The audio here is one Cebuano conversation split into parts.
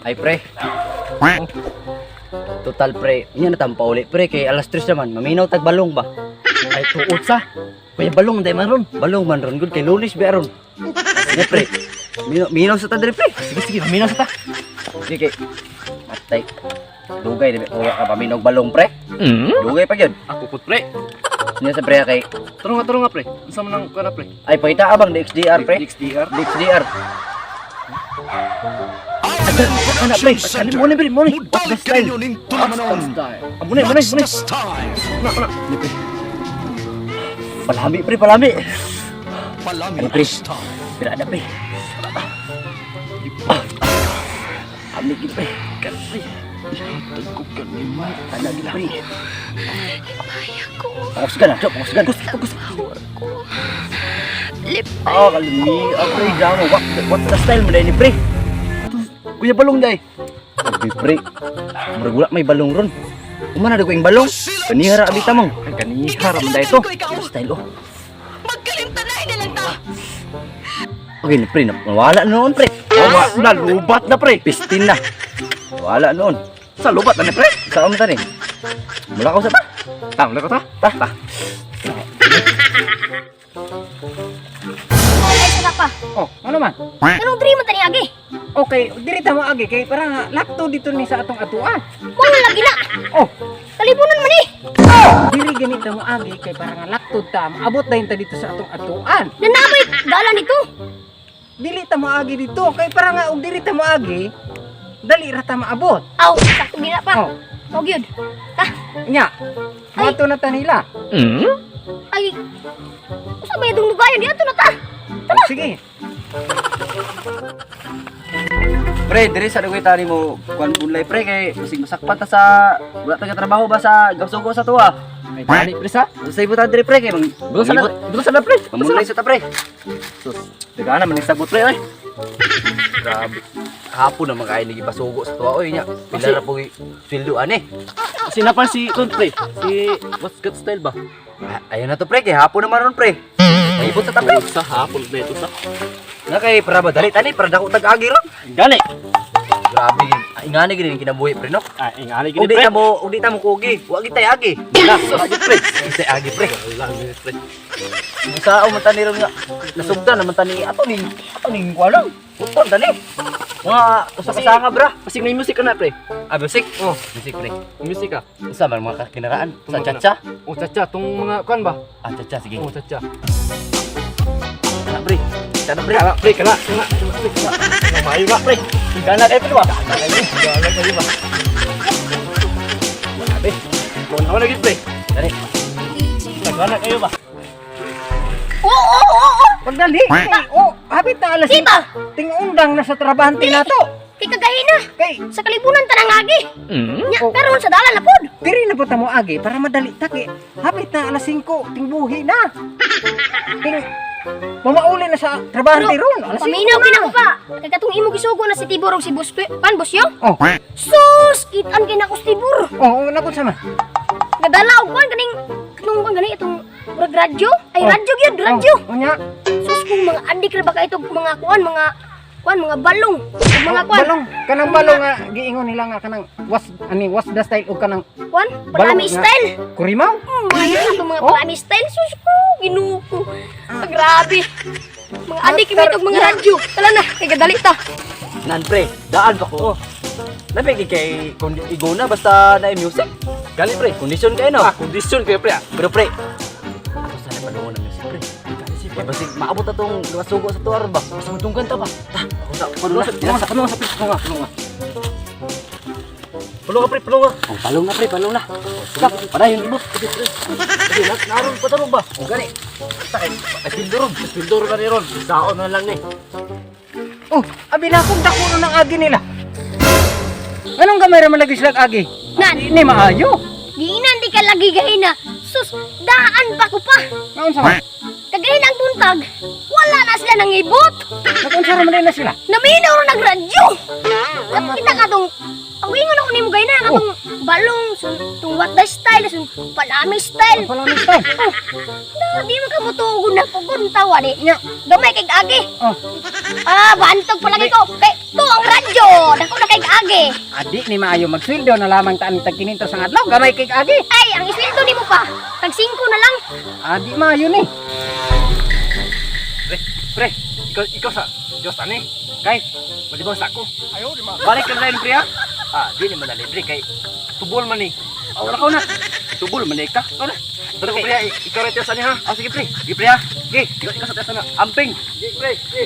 Ay pre. Oh. Total pre, nya na tampa uli pre kay alas 3 naman, maminaw tag balong ba. Ay, tuot sa. Kuya balong day man ron. Balong man ron gud kay Lunes ba ron. Sige pre. Minaw, minaw sa ta diri pre. Sige, sige, maminaw sa ta. Sige kay. Atay. Dugay di ba ka paminaw balong pre? Dugay pa gyud. Ako pud pre. Nya sa pre kay Turong nga pre. Unsa man ang kana pre? ay pakita abang DXDR pre. XDR. DXDR. Ana pre, ano mo ni pre, mo ni. What's the style? What's the style? Amo ni, mo ni, mo ni. Na, na. Palami pre, palami. Palami Ano, pre? style. Pira na pre. Ah. Ami gid pre. Kan pre. Ihatag ko kanima. Tanda gid pre. Ko, Pangusgan na, Chok, pangusgan. power ko. Lipay Ah, kalmi. Ah, pre, jamo. What the style mo ni pre? Kuya balong day. Abi pre. Murag wala may balong ron. Umana na ko yung balong. Kanihara abi tamang. Ay kaniha ra man day to. Style oh. Magkalimtanay na lang ta. Okay, ni pre, nawala na noon pre. Wa na lubat na pre. Pistin na. Wala noon. Sa lubat na ni pre. Saan mo tani? Mula ko sa ta. Tang ko ta. Ta, ta. Ay, sa pa. Oh, ano man? Anong dream man tani agi? Okay, diri ta mo agi kay para lakto dito ni sa atong atuan. Wala lagi na. Oh, Kalibunan man eh. diri ganito mo agi kay para nga lakto ta, maabot dayon ta dito sa atong atuan. Nanabay dala nito. Dili ta mo agi dito kay para nga og diri ta mo agi, dali ra ta maabot. Aw, sakto gina pa. Oh, Og yun. Ta. nya. Moadto na ta nila. Ay. Usa ba yung lugayan di ato na ta? Oh, sige. Pre, diri sa dugay tani mo kuan bunlay pre kay basig masakpan ta sa wala ta trabaho ba sa gapsugo sa tuwa. Ay tani pre sa. Sa ibo ta diri pre kay mang Busa na, busa na pre. Mamunlay sa ta pre. Sus, dagana man ni sagot pre oy. Grabe. Hapon naman kayo nagipasugo sa tuwa oy nya. Pila ra po sweldo ani. Sinapan si Tun pre. Si what's good style ba? Ah, Ayun na to pre kay hapon naman ron pre. Maibot sa ta pre. Sa hapon pre to sa. Na kay para ba dali tani para dako tag agi ron. Gani. Grabe ingani gid ni kinabuhi pre no. Ah, ingani Ug gini di pre. ta mo ug di ta mo kugi. Wa gid tay agi. Na, sus pre. Di tay agi pre. Wala gini pre. Sao man tani ron nga nasugdan naman tani ato ning kuwalang. Uton tani. Mga usa ka sanga bra. Pasig may music ka na pre. Ah, music. Oh, Music pre. music ka. Usa man mga kinaraan sa Tungod na. chacha. Oh, chacha tong mga kuan ba? Ah, chacha sige. Oh, chacha. Kana pre. Kana pre. Kana pre, kana. Kana, pre, kana. Maayo na pre. Kana kay pre ba? Gana kayo ba? Grabe. Mo na gid pre. Dali. Gana kayo ba? Oo, oo, oo, oo. Pagdali. Kay, oh, hapit na alas. Di ba? Tingundang na sa trabahante na to. Kay kagahina. Kay Sa kalibunan ta nang agi. Nya Oh. karon sa dala na pod. diri na po ta mo agi para madali ta kay hapit na alas 5 tingbuhi na. Ting mamauli na sa trabahante ron. Alas 5 Paminaw na. gina ko pa. Kay katong imo gisugo na si Tibor og si Buspe. Pan Busyo? Oh. Sus, kitan kay nako si Tibor. Oh, oh, nakon sama. Gadala og kuan kaning katong kuan gani itong murag radyo. Ay Oh. radyo gyud, radyo. Oh, unya. Sus kung mga adik ra ba kay itong mga kuan, mga balong, ug mga kuan. Oh, Balong, kanang balong nga giingon nila nga kanang was ani was the style og kanang Kuan, palami Balong nga. style. kurimaw. Mga yun atong mga Oh. palami style. Sus ko, Ginoo ko. Ah, grabe. Mga adik kami itong mga radyo. Tala na, kay gadali ta. Nan pre, daan pa ko. Labi kay kay kundi igona basta na music. Gani pre. Kondisyon kay no. Ah, kondisyon kayo pre. Ah. Pero pre, ako sana palungon ng music pre. Kay basig maabot atong masugo sa tuwa ron ba. Mas madunggan ta ba? Ta, ako sa Palunga sa palunga sa palunga sa pre, palunga, palunga. Palunga pre, palunga. Oh, palong na pre, palong na. Stop, padayon ibot. Sige, naron pa tarong ba? Oh, gani. Ta kay ay pildo ron. Pildoro na ni ron. Saon na lang ni. Oh, abi na akong dako ng agi nila. Anong kamera man lagi sila agi? Nan. Ni maayo. Giinan di ka lagi gahina. Sus, daan pa ko pa. Naon sama? Kagahin ang buntag, wala na sila nang ibot. Nakunsa ra man din na sila. Naminaw ra nagradyo. At kita ka tong, ang ingon ako nimo gahina, katong balong, tong what the style, yung palami style. Palami style. Oh, na, di man ka mo tugon na pugon tawa di. Nya. Gamay kay agi. Oh. Ah, bantog palagi ko. Kay to ang radyo. Dako na kay agi. Adi ni maayo magsweldo na lamang taan tag 500 ang adlaw gamay kay agi. Ay, ang isweldo nimo pa. Tag 5 na lang. Adi maayo ni. Pre, pre, ikaw sa Diyos ani. Kay, malibang sa ako. Balik ka na rin, pre, ha? Ah, di ni madali, pre, kay tubol man ni. Ah, wala ka na. Tubol man ni ka. Ikaw na. Pero pre, ha, ikaw rin tiyasan niya, ha? Ah, sige, pre. Sige, pre, ha? Sige, ikaw sa tiyasan na. Amping. Sige, pre, sige.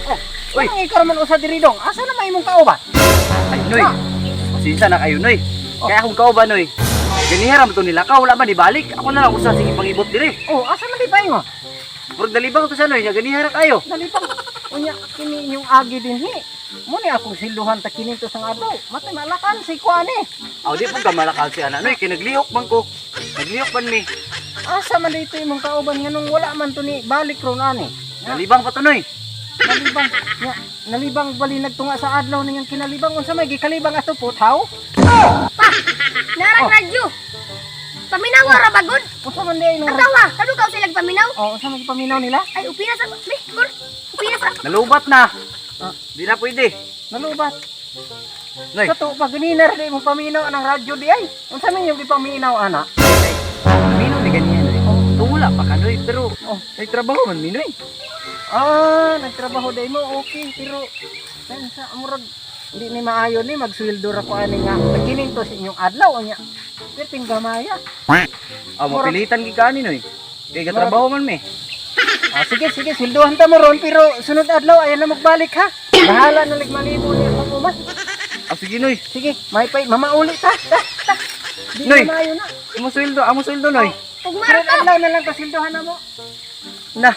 Oh, Uy. uy, ikaw man usa diri dong. Asa na may imong kauban? Ay, Noy. Pasensya na kayo, Noy. Kaya akong kauban, Noy. Ganihara mo to nila ka, wala man ibalik. Ako na lang usa sige pangibot diri. Oh, asa man di pa ingon? Murag nalibang to siya, Noy. Nga ganihara kayo. Nalipang unya kini inyong agi dinhi. Mo ni akong silduhan ta 500 ang adlaw. Matay malakan si kuan eh. Aw, di po ka malakal si ana, Noy. Kay naglihok man ko. Naglihok man mi. Asa man dito imong kauban nganong wala man to ni balik ron ani. Nalibang pa to, Noy. Nalibang nya, nalibang bali nagtunga sa adlaw niyang kinalibang unsa may gikalibang ato puthaw? Pa, narang Oh. radyo. Paminaw ra bagod. Unsa man di Ang nung tawa, kanu ka silang paminaw? Oh, unsa man gipaminaw nila? Ay, upina sa be, kur. Upina sa. Nalubat na. Ah. Di na pwede. Nalubat. Noy, Sa to pag ganina ra di mo paminaw ang radyo di ay. Unsa man yung gipaminaw ana? Mino ni ganyan, Noy. Tungula pa ka, Noy. Pero, Oh. nagtrabaho man, Minoy. Ah, nagtrabaho day mo, okay, pero sa murag hindi ni maayo ni magsweldo ra ko ani nga tag 500 sa inyong adlaw nya. Perting gamaya. Ah, mapilitan gid ka ani, Noy. Kay gatrabaho man mi. Ah, sige, sige, sweldohan ta mo ron pero sunod adlaw ayan na magbalik ha. Bahala na ligmalibo ni akong uma. Ah, sige, Noy. Sige, may pay mamauli ta. Ta, ta. Di Noy. na maayo na. Imo sweldo, amo sweldo, Noy. Ugmaro Sunod adlaw na lang ta sweldohan na mo. Na.